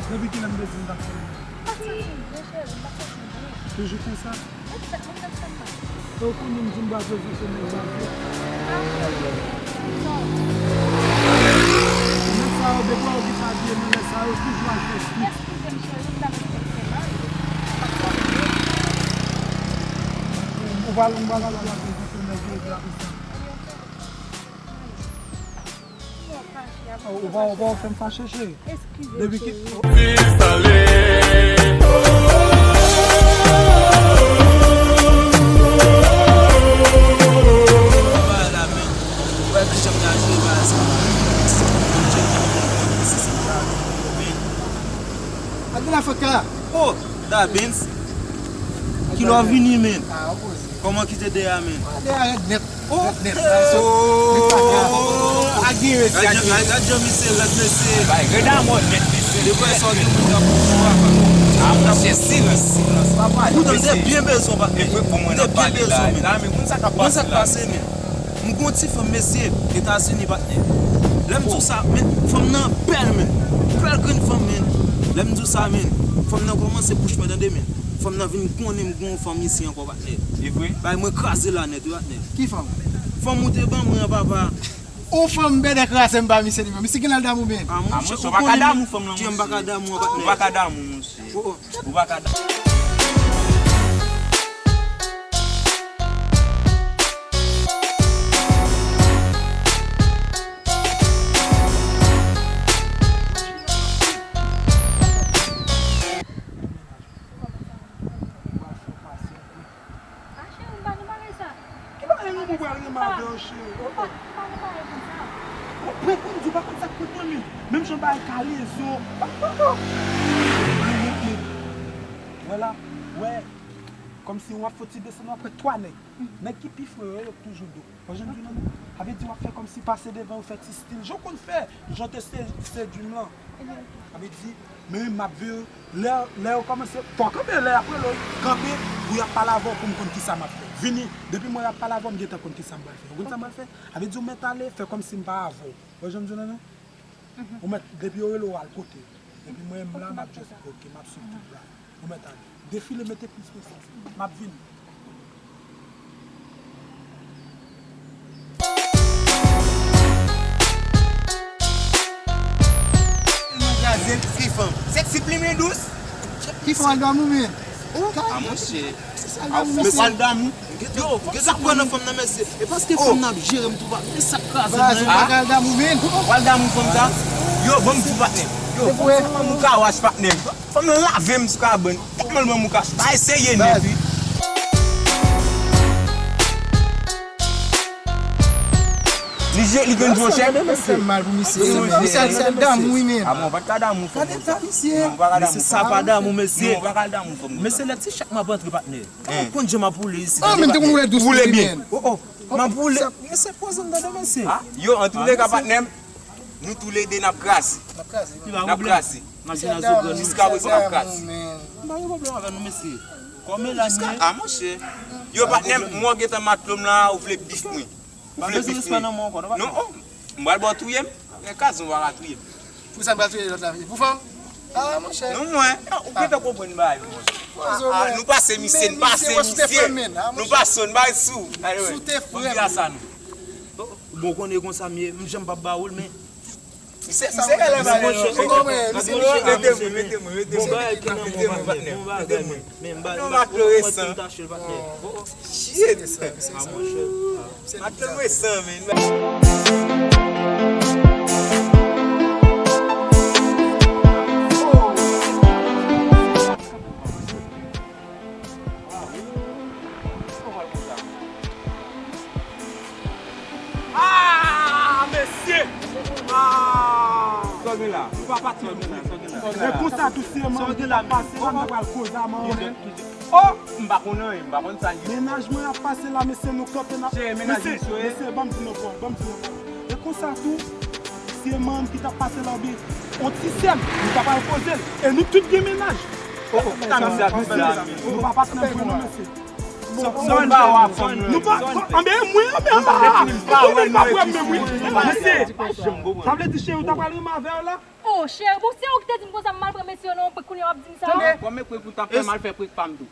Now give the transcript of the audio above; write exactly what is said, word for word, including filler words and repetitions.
Depi kilè m te di m t ap fè l? M pa t santi m byen, cheri, m pa t santi m byen. Toujou konsa? Wi, se konsa m ap mache. E w konnen m di m pa bezwen se nèg la vre. Ah, cheri, non. Nèg sa yo, depi w wè yo gen sa vye nan nèg sa yo, toujou al fè street. Eskize m, cheri, m ta respekte mal. M pa t santi m byen. Ou pa, ou pa, ou pa, ou pa fè nèg yo epi apre sa. Ou pa, ou pa fè m fache, cheri. Depi ki... Bagay la, men. Ou wè ki jan m ta jere bagay sa. Adela Faka. Oh, Da Benz. Kilè w vini, men? Ah, w poze. Kòman kite dèyè a, men? Ah, dèyè a rèd nèt. Oh, rèd nèt. Oh, a gen mesye, a gen mesye. Gad jan misye rèd, mesye. Bay rèd a mò nèt, mesye. Depi sa w gen moun k ap pran papa. Ah, monchè, silans, silans. Pa pale, mesye. Poutan m te byen bezwen w, patnè. Epi pou mwen nan pale la. M te byen bezwen w, men. Konn sa k ap pase la, men. M gon ti fanm, mesye, Etazini, patnè. Lè m di w sa, men, fanm nan bèl, men. Bèl grenn fanm, men. Lè m di w sa, men, fanm nan kòmanse bouch mwen, tande, men. Fanm nan vin konnen m gon fanm isi ankò, patnè. E vre? Bay mwen kraze la nèt, wi, patnè. Ki fanm? Fanm ou te ban mwen an, papa. On fanm bèdè kraze m ba misye li menm. Misye gen lal damou, men. Ah, monchè, ou pa ka damou fanm nan, monchè. Ou pa ka damou, patnè. Ou pa ka damou, monchè. Oh, oh. Ou pa ka damou. Ah, cheri, m pa nan bagay sa. Ki bagay nou pou pral renmen avè w, cheri? M pa, m pa nan bagay konsa. Ou prèt pou m di w pa konn sa k prèt mwen menm. Menm jan bagay kalezo. Wè la, wè. Kòmsi w ap fouti desann, w ap wè twa nèg. Nèg ki pi fre yo, yo toujou do. Wè jan m di w la, non? Sa vle di w ap fè kòmsi pase devan yo, fè ti stil. Jan w konn fè, jan w te se-, sedui m lan. Sa vle di, men m ap veye, lè, lè yo kòmanse, fò w kanpe, lè y ap rele w, kanpe, pou y ap pale avè w, pou m konn kisa m ap fè. Vini, depi m wè y ap pale avè w, m gentan konn kisa m pral fè. Ou konn sa m pral fè? Sa vle di w mèt ale, fè kòmsi m pa avè w. Wè jan m di w la, non? Ou mèt, depi yo rele w, al kote yo. Epi mwen menm la, m ap just, ok, m ap swiv tout la. Ou mèt ale. Defile, mete plis presyon sou mwen. M ap vini. Mwen kraze l, ki fanm? Sexy plimen dous. Ki fanm al damou, men? Ah, monchè. Mesye, al damou. Yo, sa k pran nan fanm nan, mesye? E paske fanm nan ap jere m tou, pa, men sa k kraze m nan. Ou pa ka al damou, men. Ou al damou fanm sa? Yo, ban m di w, patnè. Yo, fanm nan ban m kawash, patnè. Fanm nan lave m sou kabann. Tèlman l ban m kawash. Pa eseye nèt, wi. Li je, li gen dwo chè. Fè m mal pou misye. Misye al damou, wi, men. Ah, bon, ou pa t ka damou fanm nan. Gade ta misye. Non, ou pa ka damou fanm nan. Mesye, sa pa damou, mesye. Non, ou pa ka damou fanm nan. Mesye, lè ti chak m ap antre, patnè. Ou konn jan m ap woule isit. Ah, men m te konn woule dous wi, men. Oh, oh. M ap woule. Mesye, poze m tande, mesye. Ah, yo, antouleka, patnè m, nou toulede n ap kraze. N ap kraze. N ap kraze. Jiska prezan n ap kraze. M pa gen pwoblèm avè nou, mesye. Kòm e la, men. Ah, monchè. Yo, patnè m, mwen gentan matlo m la, ou vle bif mwen. Ou vle bif mwen. Non, oh, m pral ba w touye m. Lè kaz ou pa ka touye m. Pou sa m pral touye lòt la, pou fanm? Ah, monchè. Non, mwen. Ou gentan konprann bagay yo, mwen. Ah, nou pase misye, nou pase misye. Nou pase, nou bay sou. Sou te frè m. Bon, konnen konsa m ye, m janm p ap ba ou l, men. Misye, misye genlè malè non. Mete mwen, mete mwen, mete mwen. Bon bagay ki nan men w, patnè. Bon bagay, men. Men m ba, m ba, m ba ti tache l, patnè. Shit. Ah, monchè. Matlo resan, men. Ah, mesye! Ah! Sa w gen la? Ou pa patnè m, non. Sa w gen la? E konsa tou, se manman ki ap pase la, nou pral koze a manman. Oh! M pa konn anyen, m pa konn sa l ye. Mennaj mwen ap pase la, mesye, nou kanpe n ap. Mesye, mesye, ban m di nou ankò, ban m di nou ankò. E konsa tou, se manman ki t ap pase la, oubyen on ti sè m, nou ta pral koze l. E nou tout gen mennaj. Oh, oh, sa misye ap di la, men. Nou pa patnè m vre non, mesye. Bon, bon, bon, nou pa, anben mwen, anben anba. Ou menm pa wè m menm, wi. Mesye, sa vle di cheri w ta pral renmen avè l la? Oh, cheri, bon, se ou ki te di m konsa, m mal pran mesye yo nan yon prank, kounye a w ap di m sa. Bon, men prank ou t ap fè, m al fè prank pa m tou.